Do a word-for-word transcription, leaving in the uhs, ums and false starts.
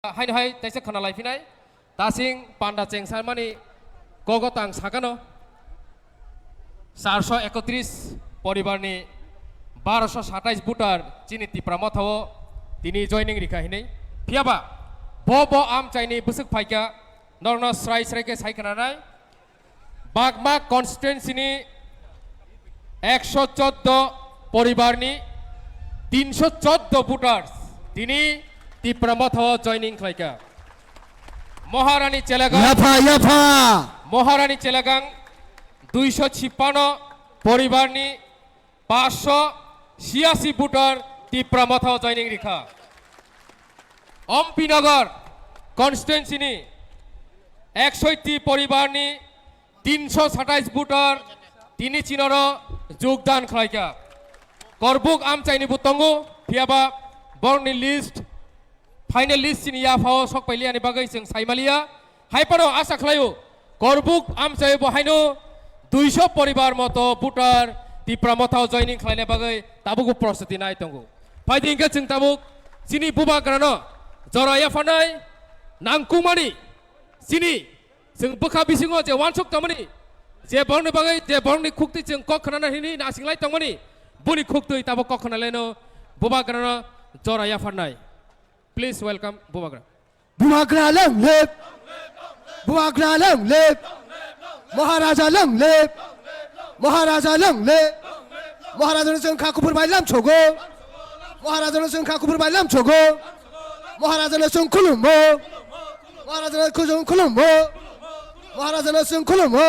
Haino hai taisa khna laiphinai. Tasing panda chengsamani kogo tang sakano. Charso ekotris poribarni baroso satais voter chini Tipra Mothao tini joining rikha hinwi. Phiyaba bo bo amchaini bwswk phaikha, norno srai srai khe sai khnanai. Bagma constituency ni ekso choddo poribar ni tinso choddo voters tini Tipra Mothao joining khlaikha. Maharani Chelagang, Yapha, yapha. Maharani Chelagang duiso chipano poribar ni paanso siasi voter Tipra Mothao joining rikha. Ompinagar constituency ni eksoiti poribar ni tinso satais voter tini chinoro jogdan khlaikha. Korbuk amchaini bo tongo, phiyaba borni list, final list chini yaphao sokpailiani bagwi chwng saimaliya. Hai phano asa khlaio, Korbuk amchai bo haino duiso poribar moto voter Tipra Mothao joining khlaina bagwi tabukbo prostuti nai tongo. Phaidi hwnkhe chwng tabuk chini bubagrano jora yapharnai nangkukmani chini chwng bwkha bisingo je wansuk tongmani, je borokni bagwi, je borokni khuktwi chwng kok khnana hini nasinglai tongmani, boni khuktwi tabuk kok khnalaino bubagrano jora yapharnai. Please welcome bubagra. Bubagra long live! Bubagra long live! Maharaja long live! Maharaja long live! Maharaja no chwng kha kuphur bai lam chogo. Maharaja no chwng kha kuphur bai lam chogo. Maharaja no chwng khulumo. Maharaja no chwng khulumo. Maharaja no chwng khulumo.